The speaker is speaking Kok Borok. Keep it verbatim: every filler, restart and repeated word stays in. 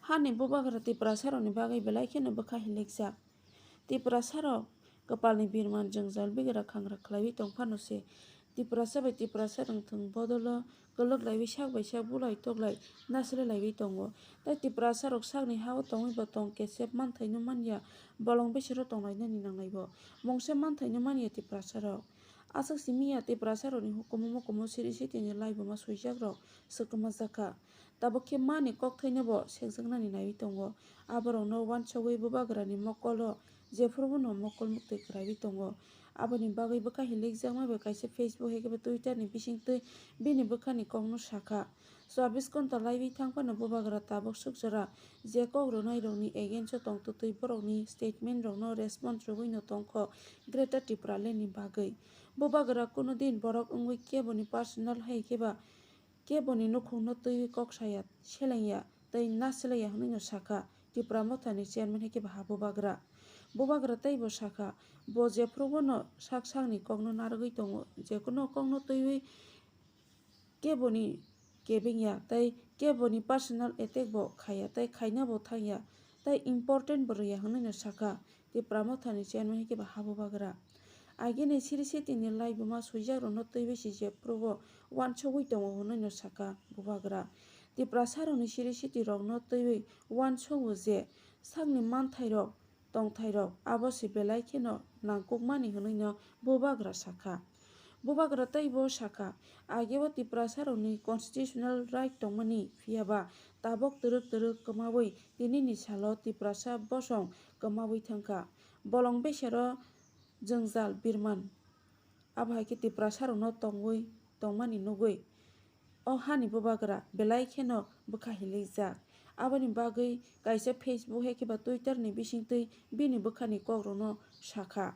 Hani bubagra Tiprasarokni bagwi belai kheno bwkha hilikjak. Tiprasarok kwpalni birman jwngjal bigra khangra khlaiwi tong phano se Tiprasa bai Tiprasa rwngthwng bodolo kwlwk laiwi sak bai sak bulai toklai nasilai laiwi tongo. Tai Tiprasarok sakni ha-o tongwi bo tong kesep manthaino manya, bolong besero tonglainani nanglaibo. Mungsa manthaino manya Tiprasarok. Aswk simi ya Tiprasarokni hukumu mukumu siri sitini laibuma swijakrok swkma jakha. Tabuk khe mani kokthwino bo sekjaknani naiwi tongo. Aborokno uansugwi bubagrani mokolo jephrubono mokol muktwi kwraiwi tongo. Aboni bagwi bwkha hilikjakma bai kaisa Facebook hai khe bo Twitter ni bisingtwi bini bwkhani kokno sakha. Chobbish ghonta laiwi thang phano bubagra tabuk swk jora je kok rwnairokni against o tongtwtwi borokni statement rokno response rwino tongkho Greater Tipraland ni bagwi. Bubagra kuno din borok wngwi keboni personal hai khe ba keboni nukhungno twiwi kok saya, selengya tei nasilaiya hwnwino sakha Tipra Mothani chairman hai khe ba ha bubagra. Bubagra teibo sakha, bo jephrubono sak sakni kokno narwgwi tongo, jekunu kokno twiwi keboni kebengya tei keboni personal attack bo khaya tei khaina bo thangya tei important bo rwya hwnwino sakha Tipra Mothani chairman hai khe ba ha bubagra. Agini siri sitini laibuma swijakrokno twiwi si jephrubo uansugwi tongo hwnwino sakha bubagra. Tiprasarokni siri sitirokno twiwi uansugo je sakni manthairok tongthairok abo se belai kheno nangkukmani hwnwino bubagra sakha. Bubagra teibo sakha, ageo Tiprasarokni constitutional right tongmani, phiyaba tabuk twrwk twrwk kwmawi tinini salo Tiprasa bosong kwmawi thangkha. Bolong besero jwngjal birman. Abo hai khe Tiprasarokno tongwi tongmani nugwi o hani bubagra belai kheno bwkha hilikjak. Aboni bagwi kaisa Facebook hai khe ba Twitter ni bisingtwi bini bwkhani kokrokno sakha.